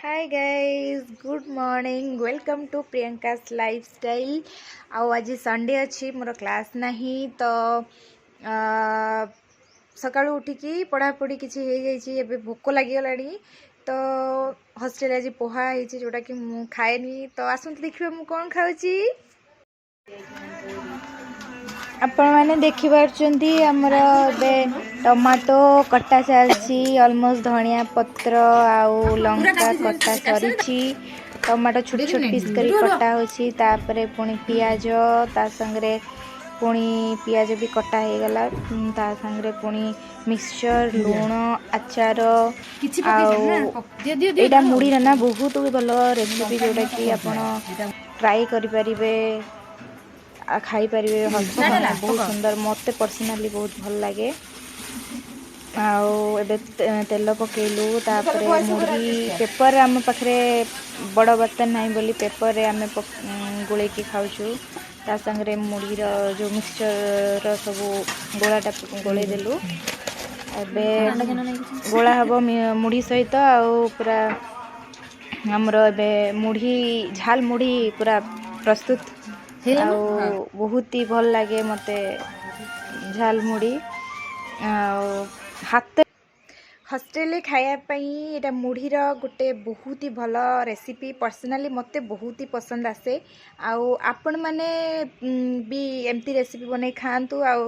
Hi guys, good morning, welcome to Priyanka's Lifestyle. ଆଉ ଆଜି Sunday ଅଛି, ମୋର କ୍ଲାସ୍ ନାହିଁ। ତ ସକାଳୁ ଉଠିକି ପଢ଼ାପଢ଼ି କିଛି ହେଇଯାଇଛି। ଏବେ ଭୋକ ଲାଗିଗଲାଣି। ତ ହଷ୍ଟେଲରେ ଆଜି ପୋହା ହେଇଛି, ଯେଉଁଟାକି ମୁଁ ଖାଏନି। ତ ଆସନ୍ତୁ ଦେଖିବା ମୁଁ କ'ଣ ଖାଉଛି। ଆପଣମାନେ ଦେଖିପାରୁଛନ୍ତି, ଆମର ଏବେ ଟମାଟୋ କଟା ଚାଲିଛି ଅଲମୋଷ୍ଟ। ଧଣିଆ ପତ୍ର ଆଉ ଲଙ୍କା କଟା ସରିଛି। ଟମାଟୋ ଛୋଟ ଛୋଟ ପିସ୍ କରି କଟା ହେଉଛି। ତାପରେ ପୁଣି ପିଆଜ, ତା ସାଙ୍ଗରେ ପୁଣି ପିଆଜ ବି କଟା ହେଇଗଲା। ତା ସାଙ୍ଗରେ ପୁଣି ମିକ୍ସଚର, ଲୁଣ, ଆଚାର। ଆଉ ଏଇଟା ମୁଢ଼ିର ନା ବହୁତ ଭଲ ରେସିପି, ଯେଉଁଟାକି ଆପଣ ଟ୍ରାଏ କରିପାରିବେ, ଖାଇପାରିବେ। ବହୁତ ସୁନ୍ଦର, ମୋତେ ପର୍ସନାଲି ବହୁତ ଭଲ ଲାଗେ। ଆଉ ଏବେ ତେଲ ପକେଇଲୁ, ତାପରେ ମୁଢ଼ି ପେପର। ଆମ ପାଖରେ ବଡ଼ ବର୍ତ୍ତନ ନାହିଁ ବୋଲି ପେପରରେ ଆମେ ଗୋଳେଇକି ଖାଉଛୁ। ତା ସାଙ୍ଗରେ ମୁଢ଼ିର ଯେଉଁ ମିକ୍ସଚରର ସବୁ ଗୋଳାଟା ଗୋଳେଇ ଦେଲୁ। ଏବେ ଗୋଳା ହେବ ମୁଢ଼ି ସହିତ। ଆଉ ପୁରା ଆମର ଏବେ ମୁଢ଼ି, ଝାଲ ମୁଢ଼ି ପୁରା ପ୍ରସ୍ତୁତ। ଆଉ ବହୁତ ହି ଭଲ ଲାଗେ ମୋତେ ଝାଲ ମୁଢ଼ି। ଆଉ ହାତ ହଷ୍ଟେଲରେ ଖାଇବା ପାଇଁ ଏଇଟା ମୁଢ଼ିର ଗୋଟେ ବହୁତ ହି ଭଲ ରେସିପି। ପର୍ସନାଲି ମୋତେ ବହୁତ ହି ପସନ୍ଦ ଆସେ। ଆଉ ଆପଣମାନେ ବି ଏମିତି ରେସିପି ବନେଇ ଖାଆନ୍ତୁ ଆଉ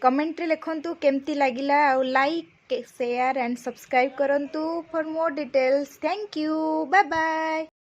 କମେଣ୍ଟରେ ଲେଖନ୍ତୁ କେମିତି ଲାଗିଲା। ଆଉ ଲାଇକ୍, ସେୟାର ଆଣ୍ଡ ସବସ୍କ୍ରାଇବ୍ କରନ୍ତୁ for more details. Thank you, bye bye.